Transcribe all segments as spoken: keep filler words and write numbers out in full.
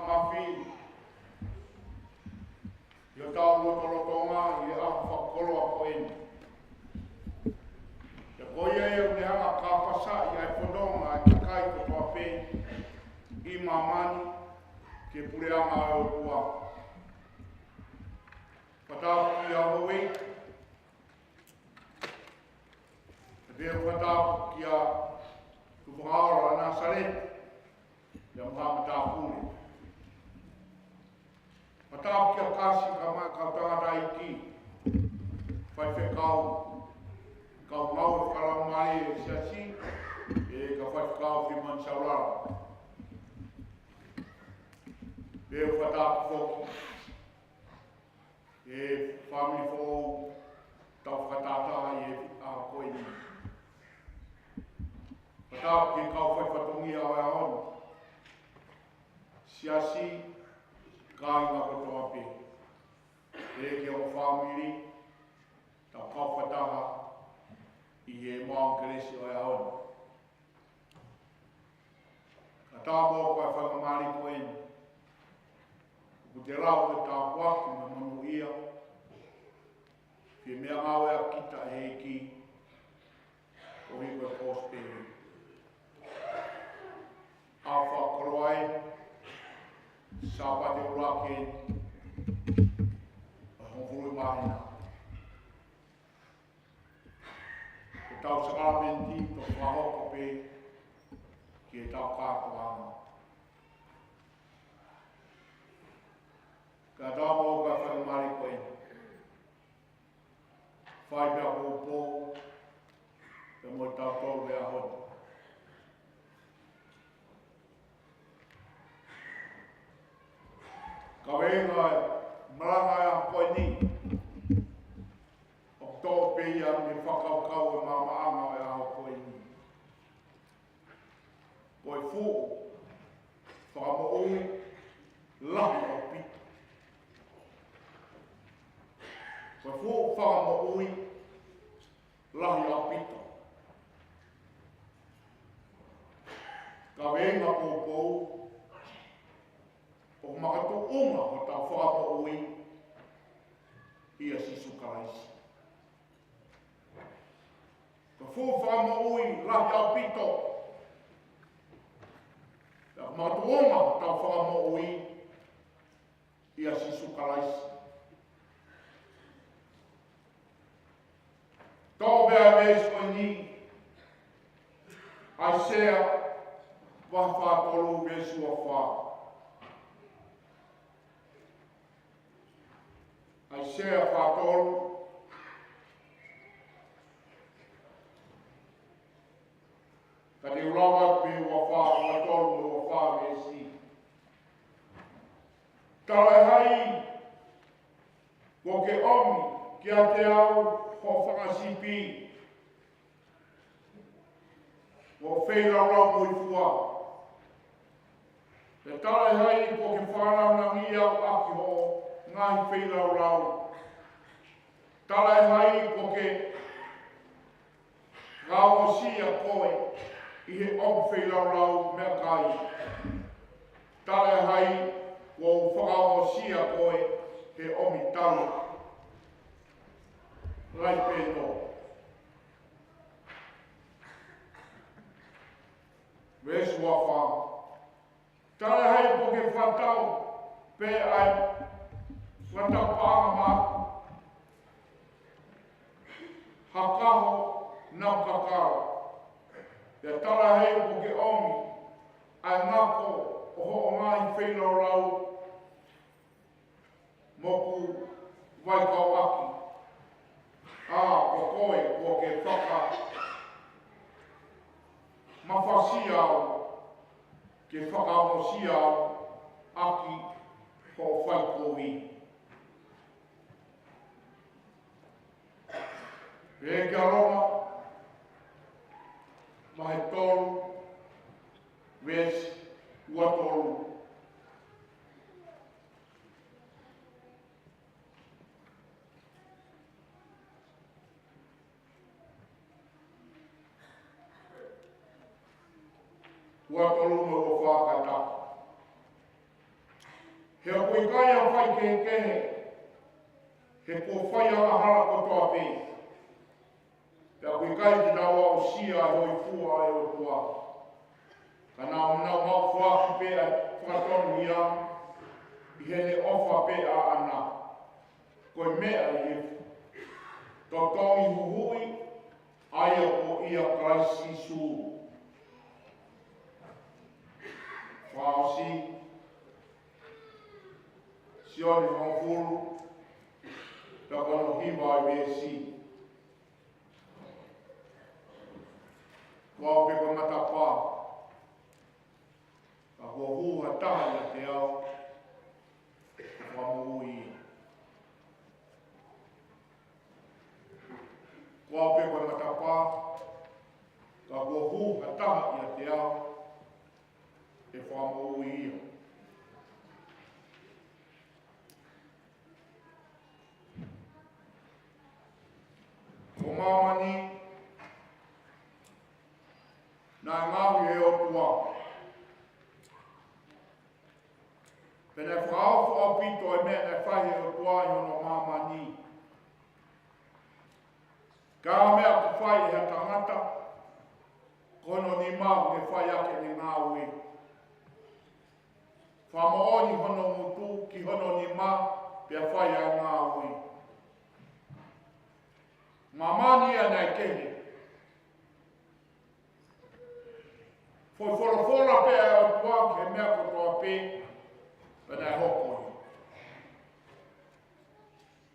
Mafi, ʻi hotau lotolotonga ʻi he ʻaho fakakoloa ko eni. Pea ko ia ʻoku ne hanga ʻo kāpasaʻi ʻa e fononga ʻa e kakai kotoa pē ʻi māmani ki he puleʻanga ʻo e ʻOtua. Fakatapu kia Houʻeiki, pea fakatapu kia Tuʻi Fakaola Nāsaleti, pea mo haʻa matāpule. Fakatapu kia Kasi, kae ʻumaʻā e kau tangataʻeiki, faifekau, kau ngāue fakalaumālie ʻo e siasi, ʻa e kau faifekau Filimoni Saulala. Pea fakatapu foki ʻa e fāmili foʻou, tau fakatātā ʻi he ʻaho ko eni. Fakatapu ki he kau faifatongia ʻo e ʻaho ni, siasi, kāinga kotoa pē. Pea ki he ongo fāmili, tau kau fakataha ʻi he maʻu kelesi ʻo e ʻaho ni. Ka tau mo e faingamālie ko eni, ʻoku te lau e tāpuaki mo e monūʻia ki he meʻangāue ʻa kita ʻe he ʻEiki, koeʻuhi ko e kosipeli. ʻAho fakakoloa eni, Sāpate ʻuluaki eni ʻo e hongofulu māhina. Ko ʻetau sākalamēniti ʻoku fakahoko pē ki heʻetau kātoanga. Ka tau mo e faingamālie ko eni, fai pē ʻa e poupou pea mo kitautolu he ʻaho ni. Kaveinga e malanga ʻo e ʻaho ko eni, ʻoku toʻo pē ia mei he fakakaukau ʻo e maamaʻanga ʻo e ʻaho ko eni. Ko e fuʻu fakamoʻui lahi ʻaupito. Ko e fuʻu fakamoʻui lahi ʻaupito. Kaveinga poupou, ʻoku makatuʻunga hotau fakamoʻui ʻia Sīsū Kalaisi. Ko e fuʻu fakamoʻui lahi ʻaupito, ʻoku makatuʻunga hotau fakamoʻui ʻia Sīsū Kalaisi. Toʻo pē ʻa e veesi ko eni, ʻAisea vahe fā tolu veesi ua fā. ʻAisea fā tolu, ka te u lau atu mei he ua fā, ua tolu mo e ua fā veesi. Talaʻehai kuo ke ʻomi kiate au hoʻo fanga sipi, hoʻo feilaulau mo e fua. Pea talaʻehai kuo ke fakalangilangiʻi au ʻaki hoʻo ngaahi feilaulau. Talaʻehai kuo ke fakaongosia koe ʻi he ʻomi feilaulau meʻakai. Talaʻehai kuo u fakaongosia koe he ʻomi talu lahi pē tō. Veesi ua fā. Talaʻehai kuo ke fakatau pē ʻa e fakatau paʻanga maʻaku ha kaho naʻa ku kakala. Pea talaʻehai kuo ke ʻomi ʻa e ngako ʻo hoʻo ngaahi feilaulau moʻoku vaikauʻaki. ʻA, ko koe kuo ke fakamafasia au, ke fakaongosia au ʻaki hoʻo fai kovi. Pea kia Loma vahe tolu veesi ua tolu. Ua tolu mo e ua fā kae tapu. He ʻoku ʻikai ha faikehekehe, he kuo fai angahala kotoa pē. Pea ʻoku ʻikai te nau aʻusia ʻa e hōifua ʻa e ʻOtua. Ka nau, nau maʻu foaki pē ʻa e fakatonuhia ʻi heʻene ʻofa pē ʻaʻana. Ko e meʻa ʻi he totongi huhuʻi, ʻa ia ko ia Kalaisi Sīsū. Fakaʻosi, Sione hongofulu, pea ko hono hiva ʻa e veesi. Ko au pē ko e matapā, ka kuo hū ha taha ʻiate au, ʻe fakamoʻui ia. Ko au pē ko e matapā, ka kuo hū ha taha ʻiate au, ʻe fakamoʻui ia. Ko māmani, naʻe ngaohi ʻe he ʻOtua. Pea naʻe fakaofo ʻaupito e meʻa naʻe fai ʻe he ʻOtua ʻi hono māmani. Ka ko e meʻa ʻoku fai ʻe ha tangata, ko hono nima ʻoku ne fai ʻaki ʻene ngāue. Fakamoʻoni hono ngutu ki hono nima, pea fai ʻa e ngāue. Māmani ia naʻe kehe. Foʻi folofola pē ʻa e ʻOtua ki he meʻa kotoa pē, pea naʻe hoko ia.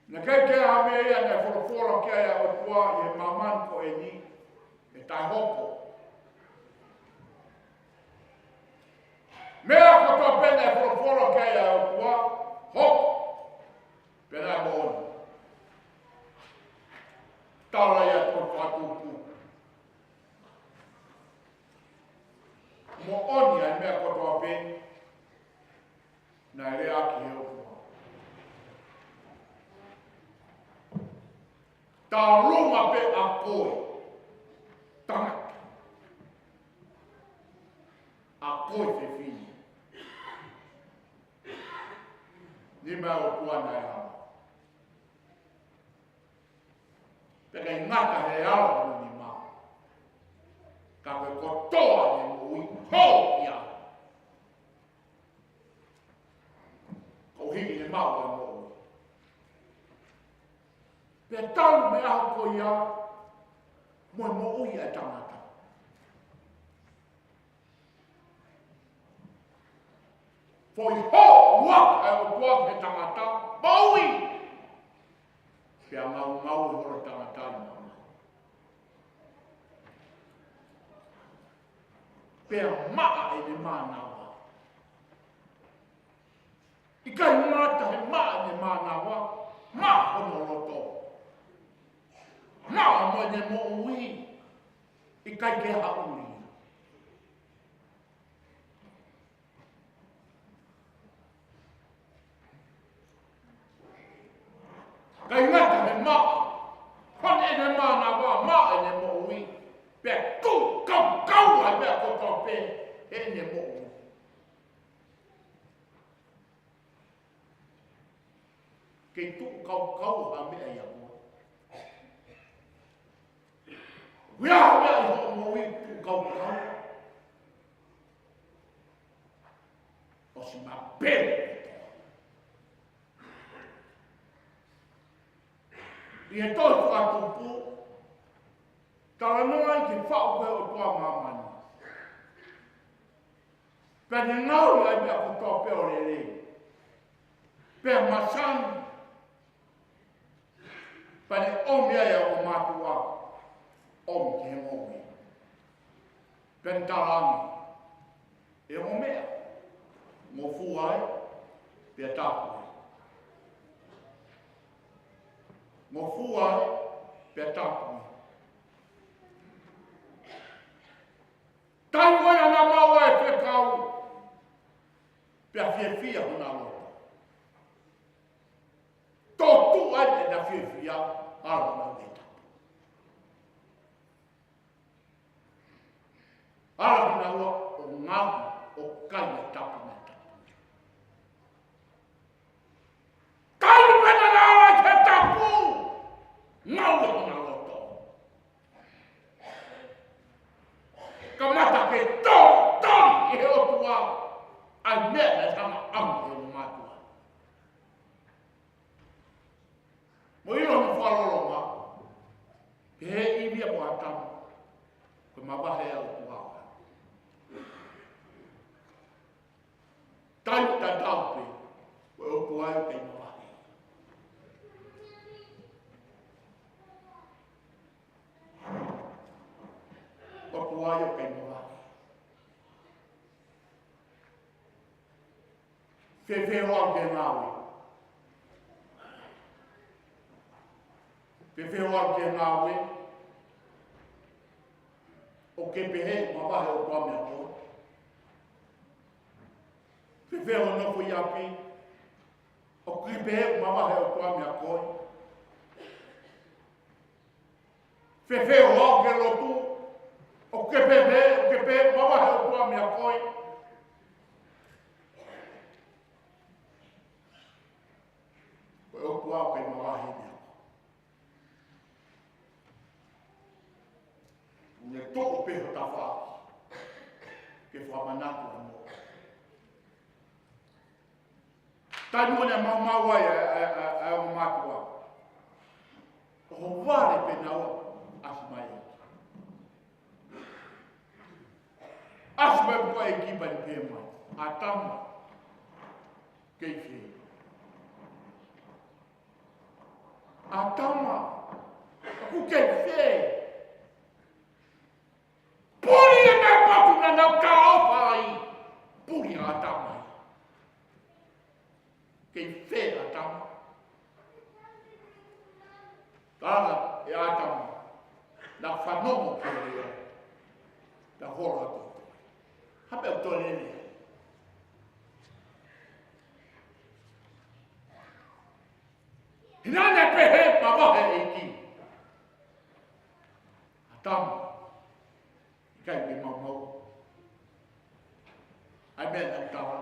Naʻe ʻikai ke ʻi ai ha meʻa ia naʻe folofola ki ai ʻa e ʻOtua ʻi he māmani ko eni, ʻe taʻehoko. Meʻa kotoa pē naʻe folofola ki ai ʻa e ʻOtua, hoko. Pea naʻe moʻoni. Tala ia ʻa e tohi Fakatupu. Moʻoni ʻa e meʻa kotoa pē naʻe lea ʻaki ʻe he ʻOtua. Tālunga pē ʻa koe, tangata. ʻA koe, fefine. Nima ʻa e ʻOtua naʻe ala. Pea ʻikai ngata he ala hono nima, ka ko e kotoa ʻene moʻui hoko ia. Koeʻuhi ke ne maʻu ʻa e moʻui. Pea talu mei he ʻaho ko ia mo e moʻui ʻa e tangata. Foʻi hōifua ʻa e ʻOtua ki he tangata, moʻui. Pea ngaungaue holo e tangata ʻi māmani. Pea maʻa ʻene mānava. ʻIkai ngata he maʻa ʻene mānava, maʻa hono loto. Maʻa mo ʻene moʻui, ʻikai ke haʻuli. ʻIkai ngata he maʻa, hon ʻene mānava, maʻa ʻene moʻui, pea tuʻu kaukaua ʻa e meʻa kotoa pē heʻene moʻui. Kei tuʻu kaukaua ha meʻa ʻia koe. ʻOku ʻi ai ha meʻa ʻi hoʻo moʻui tuʻu kaukaua, ʻosi mapele. ʻI he tohi Fakatupu, talanoa ai ki he faʻu ko ē ʻo e ʻOtua ʻi māmani. Pea ne ngaohi ʻa e meʻa kotoa pē ʻo lelei. Pea masani. Pea ne ʻomi ai ʻa e ongo mātuʻa. ʻOmi ki he ngoue. Pea ne talaange, ʻe ongo meʻa, ngofua ai, pea tāpui. Ngofua ai, pea tāpui. Taimi ko ia naʻa nau maʻu ai e fekau, pea fiefia hona loto. Tōtuʻa ai ʻena fiefia, ʻalu ʻo maʻu e tapu. Ala kinaua ʻo ngaohi ʻo kai e tapu, e tapu. meʻa naʻe hanga ʻe he ongo mātuʻa. Mo ʻilo hono fakaloloma, pehē ʻe ʻIvi mo ʻAtama, ko e mavahe ʻa e ʻOtua. Taimi tatau pē, ko e ʻOtua ia ʻoku kei mavahe. ʻOtua ia ʻoku kei mavahe. Fēfē hoʻo ngāue? Fēfē hoʻo ngāue? ʻOku ke pehē ʻoku mavahe ʻa e ʻOtua meiate koe? Fēfē hoʻo nofo ʻi ʻapi? ʻOku ke pehē ʻoku mavahe ʻa e ʻOtua meiate koe? Fēfē hoʻo aʻu ki he lotu? ʻOku ke pehē, ʻoku ke pehē ʻoku mavahe ʻa e ʻOtua meiate koe? Ko e ʻOtua ʻoku kei mavahe meiate koe. Ne toʻo pē ho tafaʻaki ke fakamanatu ʻa e moʻui. Taimi naʻe maumau ai ʻa e, ʻa e, ʻa e, ʻa e ongo mātuʻa, ʻohovale pē naua, ʻasi mai. ʻAsi mai pē ʻa e ʻEiki pea ne pehē mai, ʻAtama, kei fē? ʻAtama, ʻoku ke fē? Puli e meʻa kotoa naʻa nau talaʻofa ai. Puli ʻa ʻAtama ia. Kei fē ʻa ʻAtama? Tala ʻe ʻAtama, naʻe fanongo ki he lea, naʻe holo atu. Hape o tole lea. Hina ne pehē mavahe ʻEiki. ʻAtama, ʻikai ke maumau ʻa e meʻa naʻe tala.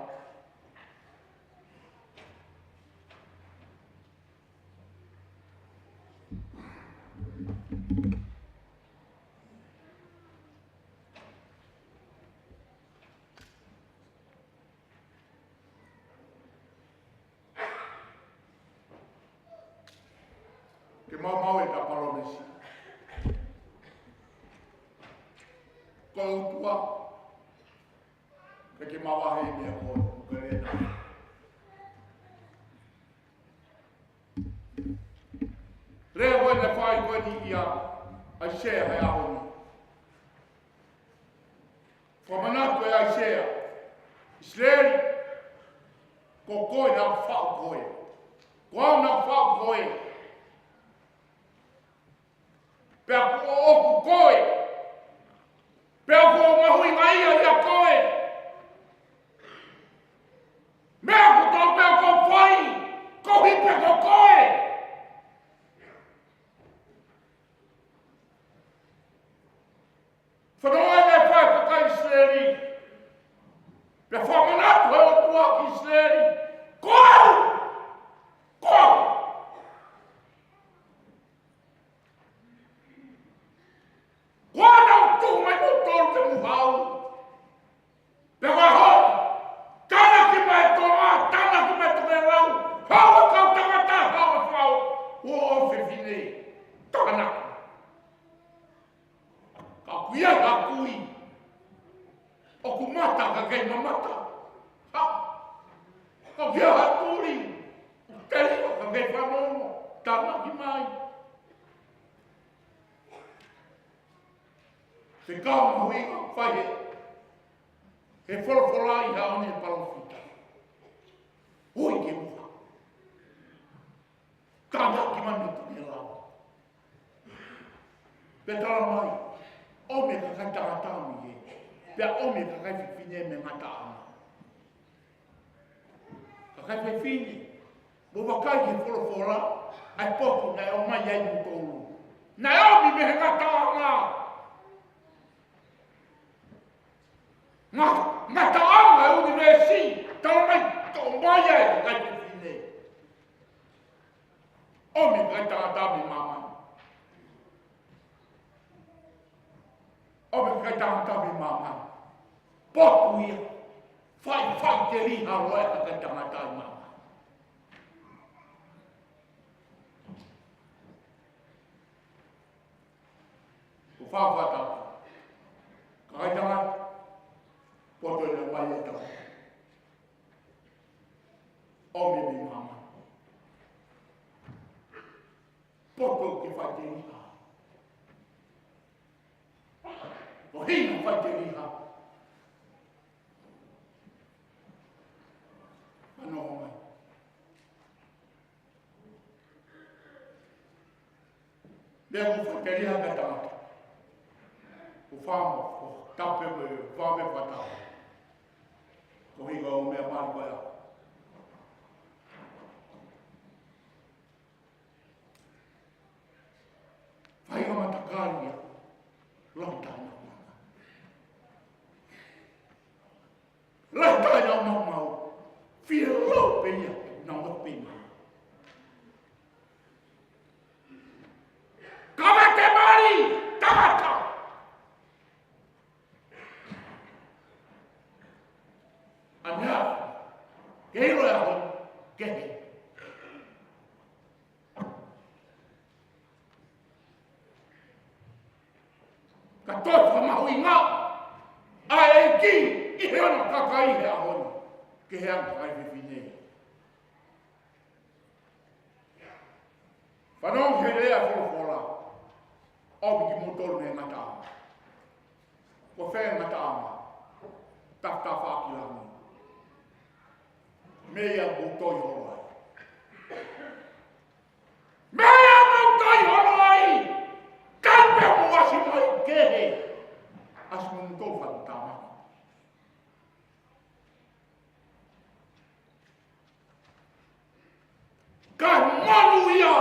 Ke maumau e ta palōmesi. Ko e ʻOtua, ke ke mavahe meiate koe, ke lena. Lea ko eni naʻe fai ko eni ʻia ʻAisea he ʻaho ni. Fakamanatu ʻe ʻAisea, ʻIsileli, ko koe naʻa ku faʻu koe. Ko au naʻa ku faʻu koe. Pea ko ʻoʻoku koe. Pea ʻoku ou mahuʻingaʻia ʻia koe. Meʻa kotoa pē ʻoku ou fai, koeʻuhi pē ko koe. Fanongo ʻa e fai ʻa e kakai ʻIsileli. Pea fakamanatu ʻe he ʻOtua ki ʻIsileli, ko au! Ko au! Ko au naʻa ku tuku mai kimoutolu ke mou haʻu. Pea ko e hā? Tānaki mai Tonga, tānaki mai Tokelau, haʻu e kau tangata, haʻu e fau, ʻo, ʻo fefine. Tānaki. Ka ʻoku ʻi ai ha kui ʻoku mata ka ʻikai mamata. Ha? Ka ʻoku ʻi ai ha tuli ʻoku teliʻa ka ʻikai fanongo. Tānaki mai. Fekau mahuʻinga fai he, he folofola ʻi he ʻaho ni ʻa e palōfita. Ui ki muʻa. Tānaki mai mei Tokelau. Pea tala mai, ʻomi e kakai tangata mei hē. Pea ʻomi e kakai fefine mei he ngataʻanga. Kakai fefine, mou vakai ki he folofola, ʻa e potu naʻe ʻomai ai moutolu. Naʻe ʻomi mei he ngataʻanga. Nga-, ngataʻanga e ʻunivēsi, tala mai, toʻo mai ai e kakai fefine. ʻOmi e kakai tangata mei māmani. ʻOmi e kakai tangata mei māmani. Potu ia. Faʻifaʻiteliha loa e kakai tangata ʻi māmani. Ko e fakatātā, kakai tangata, poto ʻene ʻomai e tau ʻomi mei māmani. Poto ke faʻiteliha. ʻO hina faʻiteliha. Mano mai. Meʻa ʻoku faʻiteliha ka tangata. Ko famo, ko tape me fame fata. Ko hiko o meʻa mali ko ia. Fainga matakali ia. Lahi taʻenau maumau. Lahi taʻenau maumau. Fie lau pē ia, nau lau pē ia. Kamata mali, tangata. Anea, ke ʻilo e ʻaho, kehe. Ka toe fakamahuʻinga ʻa e ʻEiki ʻi he ʻono kakai he ʻaho ni, ki he anga kakai fefine. Fanongo he lea folofola, ʻomi kimoutolu mei he ngataʻanga. Ko fē ngataʻanga? Tafatafa ki langi. Meʻa ia mou toi holo ai. Meʻa ia mou toi holo ai. Kai pē mou ʻasi mai kehe. ʻAsi mo moutolu fakatāmaki. Ka monūʻia,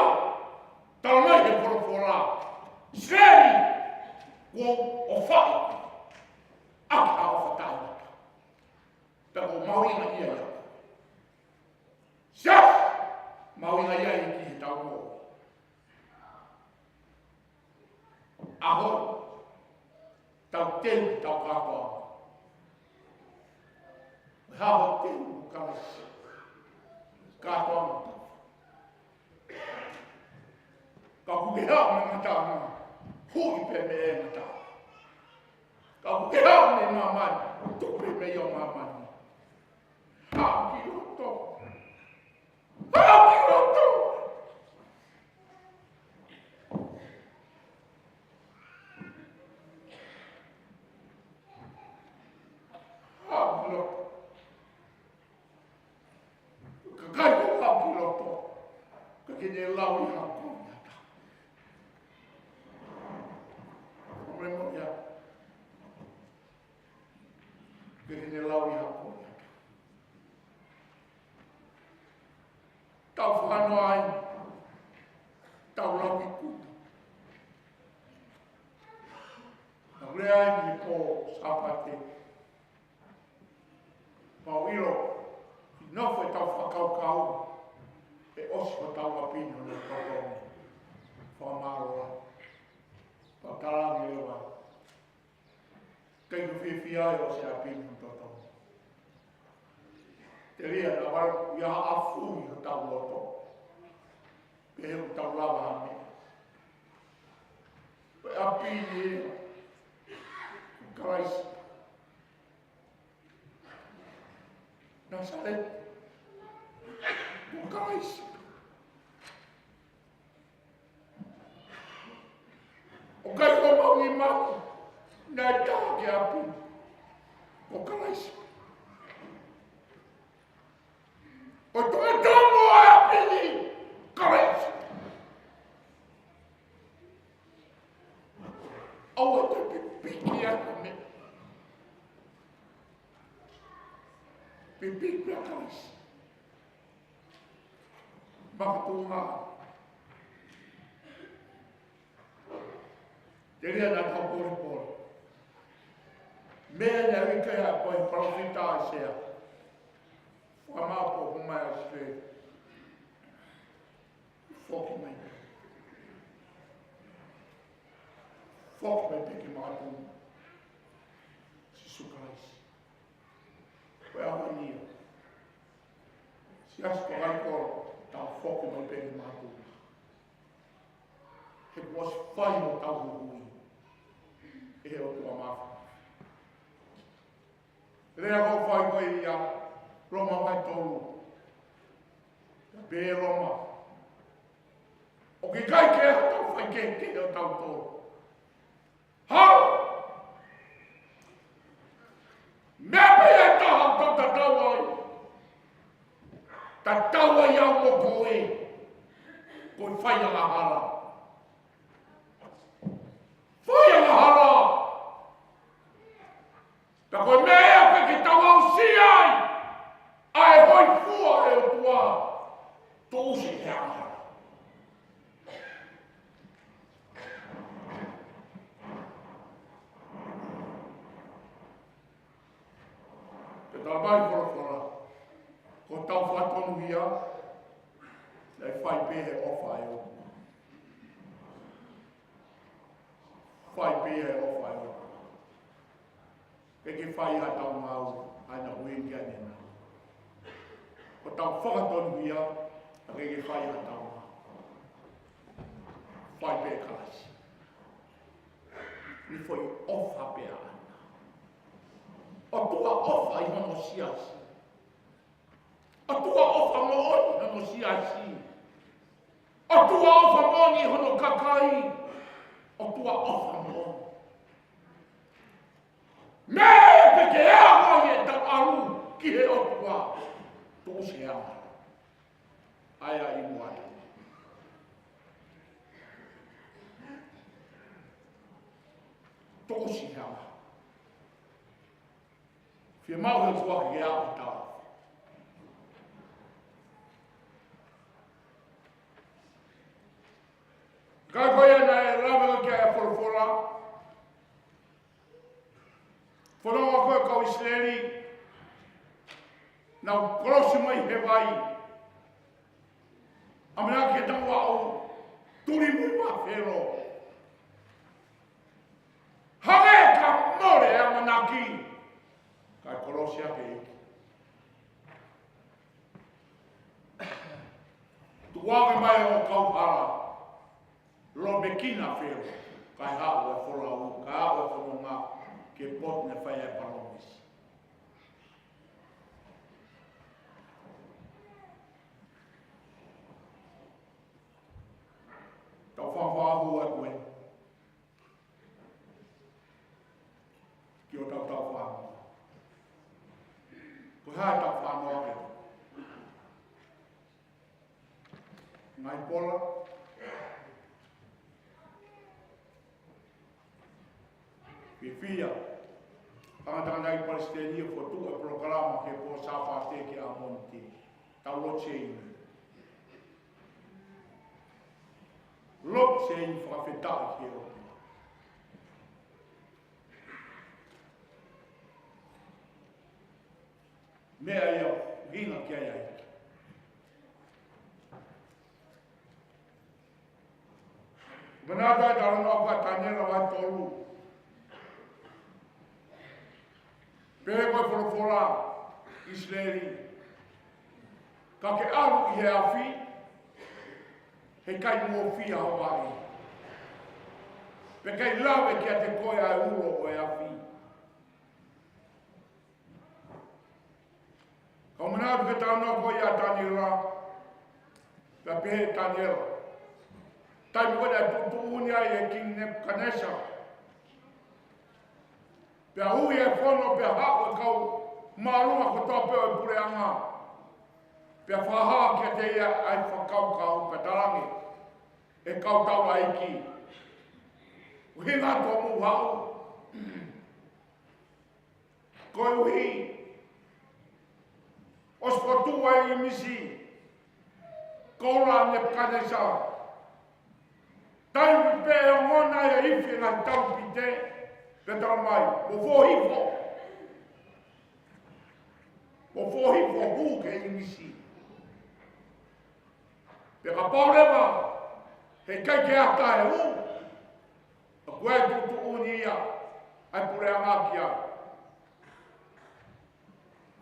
talamai he folofola, seli, kuo ʻofaʻi, ʻaki ha ʻofa taʻengata. Pea ko e mahuʻinga ia ia. Siasi, mahuʻinga ia ʻi he taumuʻa. ʻAho, tau teu, tau kātoa. Haʻu teu, ka kātoa. Ka ʻoku ke haʻu mei he ngataʻanga, huʻi pē mei he ngataʻanga. Ka ʻoku ke haʻu mei māmani, tuʻu pē mei ho māmani. Haʻu ki loto. Haʻu ki loto. Haʻu ki loto. Kakai ko haʻu ki loto. Ka ke ne lau ʻi ha koniata. Ka ke ne lau ʻi ha koniata. Tau fakanoa ai, tau lau ʻi kuta. Tau lea ai ni pō Sāpate. Pau ʻilo, ʻi he nofo ʻetau fakakaukau, ʻe ʻosi hotau ʻapi ni ʻo ne koto. Fakamālō ai. Pau talangi leva. Kai ko fiefia ʻe ʻosi ʻapi ni ʻo ne koto. Telia naʻa ʻoku ʻi ai ha ʻafu ʻi hotau loto. Pehē ʻoku tau lava ha meʻa. Ko e ʻapi ni ʻa Kalaisi. Nāsaleti. Ko Kalaisi. ʻOku ʻikai ko mau ni mau, naʻe tā ki ʻapi. Ko Kalaisi. ʻO e tongotongó ʻa e ʻapi ni, Kalaisi. ʻOua te pipiki ʻa e meʻa. Pipiki ʻa Kalaisi. Makatuʻunga. Telia naʻa tau polepole. Meʻa naʻe ui ki ai ʻa e palōfita ʻAisea. Fakamāʻopoʻopo mai ʻa ʻIsileli. Foki mai. Foki mai pē ki he makatuʻunga. Sīsū Kalaisi. Ko Ko e ʻaho ni ia, siasi, ko hai ko tau foki mai pē ki mātuʻa. He kuo ʻosi fai hotau huhuʻi ʻe he ʻOtua Māfimafi. Lea ʻoku fai ko ia, Loma vahe tolu. Pehē ʻe Loma, ʻoku ʻikai ke tau fai kehekehe ʻo tau tō. Hau! Meʻa pē ia ʻe taha ʻoku tau tatau ai. Tatau ai au mo koe. Ko e fai angahala. Fai angahala. Pea ko e meʻa ia ʻoku ʻikai ke tau aʻusia ai ʻa e hōifua ʻa e ʻOtua, tuʻusi he angahala. Pea talamai ʻe he folofola, ko hotau fakatonuhia, naʻe fai pē he ʻofa ʻa e ʻOtua. Fai pē he ʻofa ʻa e ʻOtua. ʻIkai ke fai haʻatau ngāue, ʻa ia naʻa ku ʻi ai ʻanenai. Ko hotau fakatonuhia, naʻe ʻikai ke fai haʻatau ngāue. Fai pē ʻe Kalaisi. Ni foʻi ʻofa pē ʻaʻana. ʻOtua ʻofa ʻi hono siasi. ʻOtua ʻofa moʻoni hono siasi. ʻOtua ʻofa moʻoni hono kakai. ʻOtua ʻofa moʻoni. Meʻa pē ke ʻalu ai ʻetau ʻalu ki he ʻOtua, tuʻusi he angahala. ʻA ia ʻi muʻa. Tuʻusi he angahala. Fiemaʻu he ʻOtua ke aʻu ki he tau. Ka ko ia naʻe lave ki ai ʻa e folofola. Fononga ko ē kau ʻIsileli, nau kolosi mai he vai. ʻAmanaki ke tau aʻu, tuli muimui ʻa Felo. Hangē ka mole ʻa e ʻamanaki, kae kolosi ʻaki e ʻEiki. Tukuange mai ʻo kau hala, lōmekina Felo, kae haʻu e folau, kae haʻu e fononga ki he potu naʻe fai ai e palōmesi. Tau fafau atu ē ki hotau tau fānau. Ko e hā ʻetau fānau ake? Ngaahi pola. Fiefia. Tangata nai Palesiteni ʻo fokotuʻu e polokalama ki he pō Sāpate ki ʻamonga. Tau lotu ʻeni. Lotu ʻeni fakafetaʻi ki he ʻOtua. Meʻa ia ʻoku ʻuhinga ki ai ʻa e ʻEiki. Manatu ai talanoa ko ē ʻa Taniela vahe tolu. Pehē ko e folofola ʻIsileli, ka ke ʻalu ʻi he afi, heʻikai moʻofia ho vaʻe. Pea ʻikai lave kiate koe ʻa e ulo ʻo e afi. Ka u manatu ki he talanoa ko ia ʻa Taniela, pea pehē ʻe Taniela, taimi ko ē naʻe tuʻutuʻuni ai ʻe Kingi Nepukanesa, pea ui e fono, pea haʻu e kau māʻolunga kotoa pē ʻo e puleʻanga, pea fakahā kiate ia ʻa e fakakaukau, pea talaange ʻe he kau taulaʻeiki, ʻuhinga atu hoʻomou haʻu. Koeʻuhi, ʻosi fokotuʻu ʻa e ʻīmisi koula ʻa Nepukanesa. Taimi pē ʻe ongona ai e ifi e ngaahi talupite, pea talamai, mou foʻohifo. Mou foʻohifo ʻo hū ki he ʻīmisi. Pea kapau leva heʻikai ke ʻatā e hū, ʻa ko e tuʻutuʻuni ia ʻa e puleʻanga ki ai.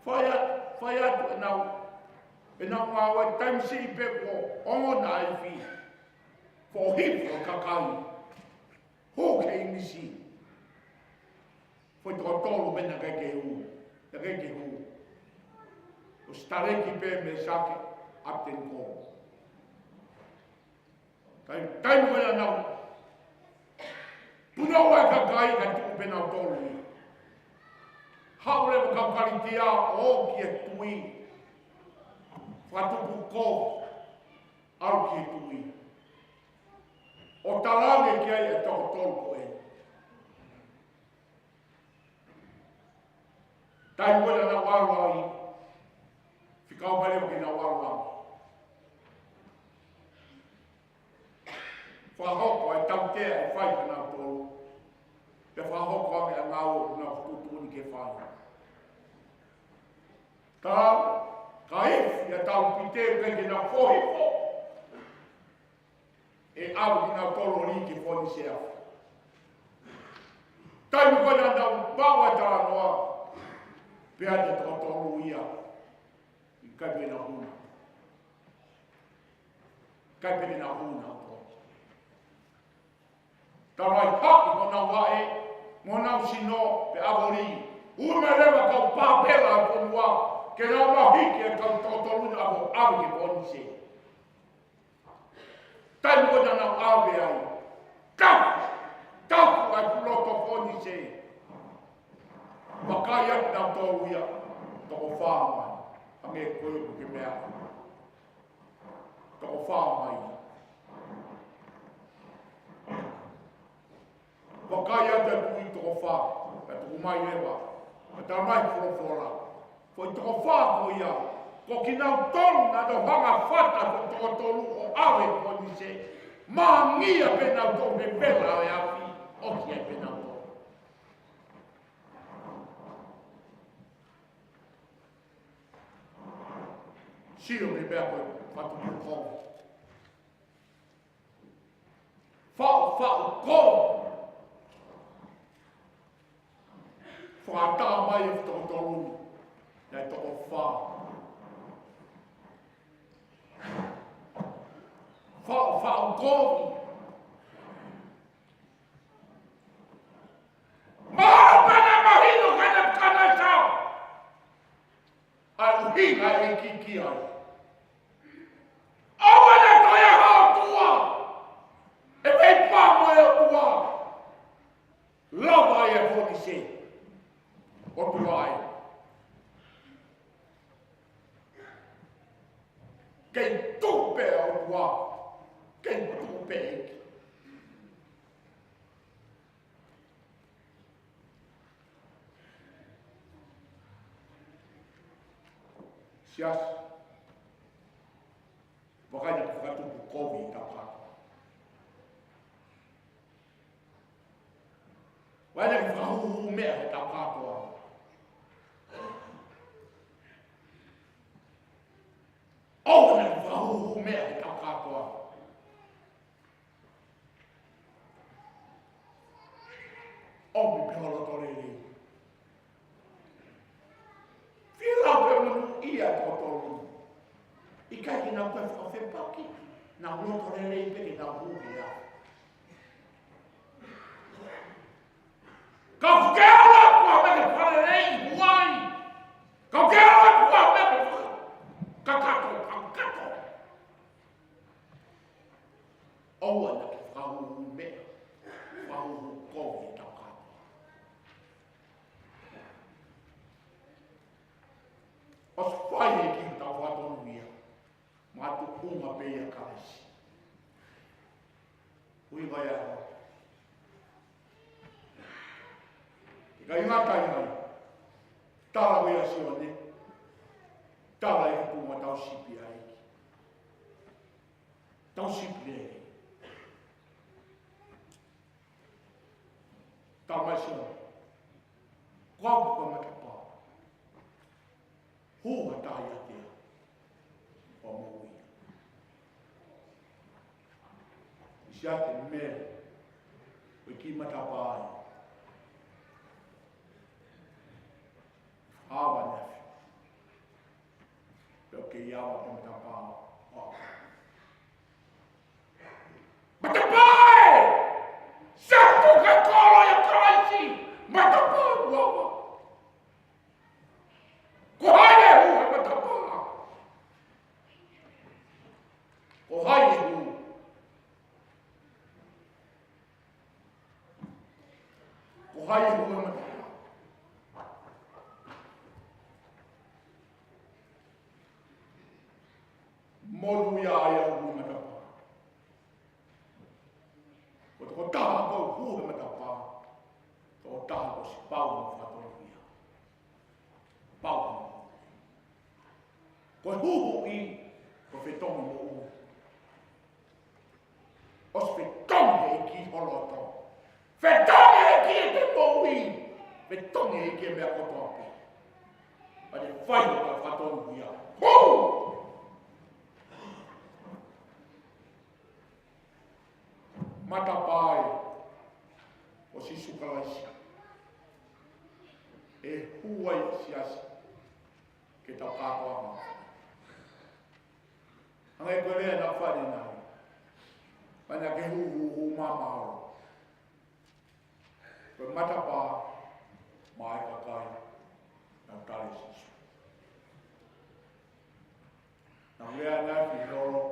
Fai atu, fai atu ʻenau, ʻenau ngāue taimi siʻi pē kuo ongona ʻa e ifi. Foʻi hifo e kakai. Hū ki he ʻinisi. Foʻi toko tolu pē naʻe ʻikai ke hū. Naʻe ʻikai ke hū. ʻOsi taleki pē Mīsake, ʻApitenikō. Taimi, taimi ko ia naʻa nau punou ai e kakai, ka tuʻu pē nautolu ia. Haʻu leva e kau Kalitia ʻo ō ki he tuʻi. Fakatupu kovi, ʻalu ki he tuʻi. ʻO talaange ki ai e toko tolu ko ē. Taimi ko ē naʻa nau ʻalu ai, fekau mai leva ke nau ʻalu ai. Fakahoko e tautea ʻe fai kia nautolu. Pea fakahoko ange ʻa e ngāue ʻoku nau tuʻutuʻuni ke fai. Ka, ka ifi ʻa e talupite ʻikai ke nau foʻi hifo. ʻE ʻave kinautolu ʻo lī ki Fōnise. Taimi ko ē naʻa nau maʻu e talanoa, pehē atu e toko tolu ia, ʻikai pē ke nau hū. ʻIkai pē ke nau hū nautolu. Talamai haʻi honau vaʻe mo honau sino pea ʻave ʻo lī. Ui mai leva e kau pāpela ʻo e fonua ke nau ō ʻo hiki e kau toko tolu naʻa nau ʻave ki Fōnise. Taimi ko ē naʻa nau ʻave ai, tafu, tafu ʻa e fuʻu loto Fōnise. Vakai atu nautolu ia, toko fā mai. Hangē ko ē ʻoku ke meʻa, toko fā mai. Vakai atu e tuʻi toko fā, ka tuku mai leva, ka talamai folofola. Foʻi toko fā ko ia, ko kinautolu naʻa nau hanga ʻo fata e foʻi toko tolu ʻo ʻave ki Fōnise, mangia pē nautolu he vela ʻo e afi, ʻosi ai pē nautolu. Sio ki he meʻa ko ē, fakatupu kovi. Faʻu, faʻu kovi. Fakatā mai e toko tolu ni, naʻe toko fā. Faʻu, faʻu kovi. Mahalo pē naʻe mahino kia Nepukanesa ʻa e ʻuhinga e ʻEiki ki ai. ʻOua naʻa toe ʻi ai ha ʻotua ʻe veipā mo e ʻOtua. Lava ai e Fōnise. ʻOtua ai. Kei tuʻu pē ʻOtua. Kei tuʻu pē ʻEiki. Siasi. Vakai naʻe fakatupu kovi ʻi he tau kātoa. Vakai naʻe fakahuhu meʻa ʻi he tau kātoa. ʻOua naʻe fakahuhu meʻa ʻi he tau kātoa. ʻOmi pē ho loto lelei. Fila pē monūʻia e toko tolu. ʻIkai ke nau toe fakafepaki. Nau loto lelei pē ke nau hū ia. Ka ʻoku ke ala atu ʻo meʻa ke fakalelei, huai. Ka ʻoku ke ala atu ʻo meʻa ke kakato, kakato. ʻOua naʻa ke fakahuhu meʻa, fakahuhu kovi ʻi he tau kātoa. ʻOsi fai e kiʻi tau fakatonua, makatuʻunga pē ia Kalaisi. Ui mai ā. ʻIkai ngata ai, tala ʻe Sione, tala e tuʻunga tau sipi ai. Tau sipi ai. Tala mai Sione, ko au ko e matapā. Hū ha taha ʻiate au, ʻoku moʻui ia. ʻI siate mele, ʻo e kiʻi matapā ia. Ava ne afi. ʻe ava ki he matapā. Matapā ē! Satu ke kolo ʻia Kalaisi! Matapā ʻoku ava! Ko hai ʻe hū he matapā? Ko hai ʻe hū? Ko hai ʻe hū he matapā? Monūʻia ai ʻa e hū he matapā. Ko e tokotaha ko ē ʻoku hū he matapā, tokotaha ko e sipau mo e fakatonuhia. Pau. Ko e huhuʻi, ko e fetongi moʻui. ʻOsi fetongi ʻe he ʻEiki ho loto. Fetongi ʻe he ʻEiki ʻete moʻui. Fetongi ʻe he ʻEiki e meʻa kotoa pē. Pea te fai ʻo ka fakatonuhia. Hū! Matapā ē ʻo Sīsū Kalaisi. ʻE hū ai e siasi ke tau kātoanga. Hangē ko e lea naʻa ku fai ʻanenai. Pea naʻa ke hū, hū, hū māmālo. Ko e matapā maʻa e kakai naʻa nau tali Sīsū. Naʻa ku lea ʻanenai ki he ʻaho ni.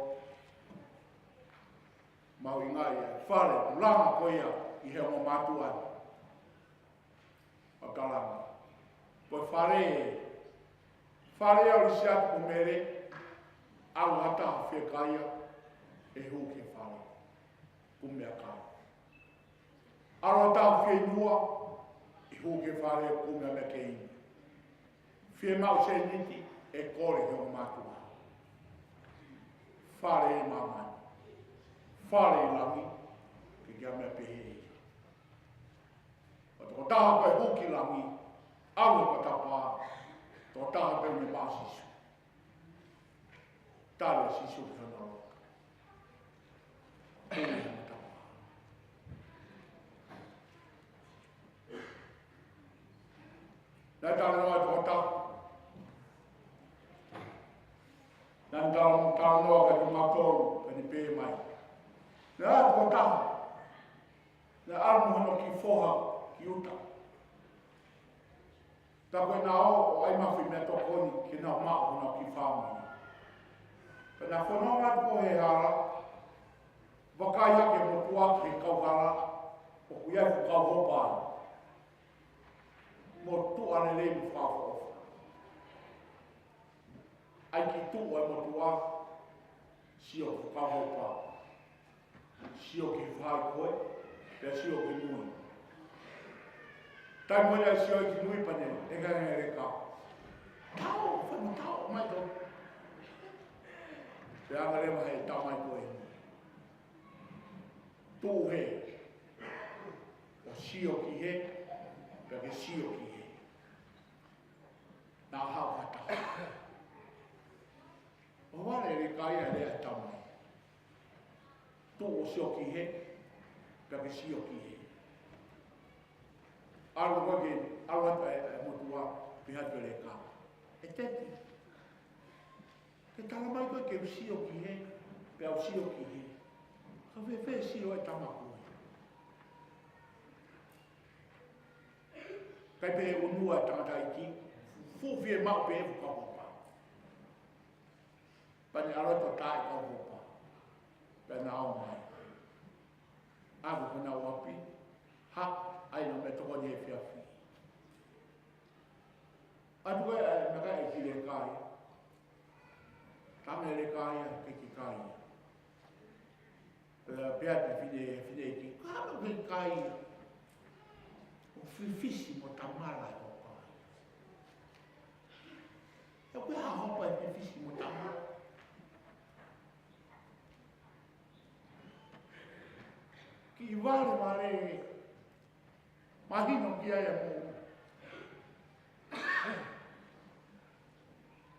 Mahuʻinga ia e fale, ʻulungaanga ko ia ʻi he ongo mātuʻa. ʻO Kalanga. Ko e fale, fale ʻo Lisiate mo Mele, ʻalu ha taha fiekaia, ʻe hū ki he fale. Kumi meʻakai. ʻAlu ha taha fieinua, ʻe hū ki he fale, kumi ha meʻa ke inu. Fiemaʻu sēniti, ʻe kole ki he ongo mātuʻa. Fale ʻi māmani. Fale ʻi langi, ke ʻikai ha meʻa pehē ia. Ko e tokotaha ko ē hū ki langi, ʻalu he matapā, tokotaha pē ʻoku ne maʻu ʻa Sīsū. Tali ʻa Sīsū ki hono loto. Hū he matapā. Naʻe talanoa e tokotaha. Naʻe tala, talanoa kiate kimautolu, pea ne pehē mai. Naʻe ʻi ai e tokotaha. Naʻe ʻalu mo hono kiʻi foha ki ʻuta. Tā ko ē naʻa nau ō ʻo ʻai mai ha foʻi meʻatokoni ke nau maʻu honau kiʻi fāmili. Pea naʻe fononga atu ko ē he hala, vakai hake e motuʻa ki he kauhala, ʻoku ʻi ai e fuʻu kau hopa ai. Motuʻa lelei mo fakaʻofoʻofa. ʻAi ki tuʻa e motuʻa, sio ki he fuʻu kau hopa. Sio ki he faʻahi ko ē, pea sio ki mui. Taimi ko ē naʻe sio ki mui pea ne ʻeke ange e leka. Tau, fai mo tau, mai tau. Pea hanga leva ʻe he tamai ko ē. Tuʻu hē. ʻO sio ki hē, pea ke sio ki hē. Naʻa haʻu ha taha. ʻO vale e leka ia ʻa e tamai. Tuʻu ʻo sio ki hē, pea ke sio ki hē. ʻAlu ko ē ke, ʻalu atu e, e motuʻa, pehē atu e leka. ʻE teti. Ke tala mai ko ē ke u sio ki hē, pea u sio ki hē. Ka fēfē sio e tama ko ē. ʻIkai pē ʻunua e tangataʻeiki, fuʻu fiemaʻu pē e fuʻu kau hopa. Pea ne ʻalu atu ʻo tā e kau hopa. Pea nau ō mai. ʻAve ki honau ʻapi, ha, ʻai honau meʻatokoni efiafi. ʻAtu ko ē, ʻai, naʻe ʻikai ke leka ia. Tama e leka ia, ke ke kai ia. Pea, pea te fine, fineʻeiki, ka ʻoku ke kai ia. ʻOku fifisi mo tamala e hopa. ʻOku ʻi ai ha hopa ʻe fifisi mo tamala? Kiʻi valevale. Mahino ki ai e moʻui.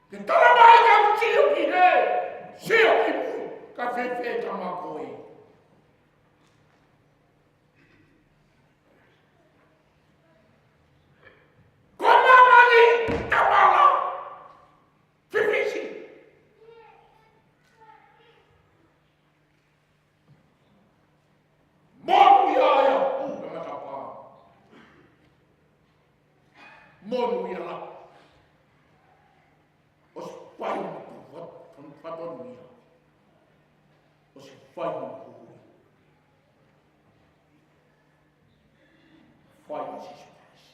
Ke tala mai ke u sio ki hē, sio ki mui, ka fēfē tama ko ē. Ko māmani, tamala, fifisi. Monūʻia lahi. ʻOsi fai hono fa-, fa-, fatongia. ʻOsi fai hono huhuʻi. Fai ʻe Sīsū Kalaisi.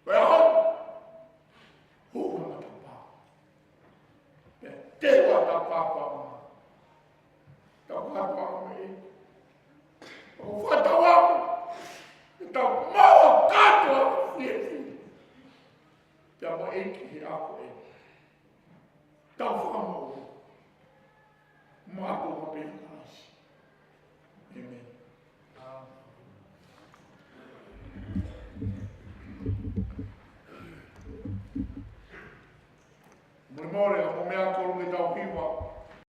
Ko e ʻaho ni, hū he matapā. Pea teu ʻa e tau kātoanga. Tau kātoanga mai. ʻOku fakatauange ke tau maʻu ʻa e kātoanga fiefia. Pea mo e ʻEiki he ʻaho ko eni. Tau fakamoʻui. Mātuʻa pē ʻa Kalaisi. ʻĒmeni. Molemole, ʻa mo meʻa ko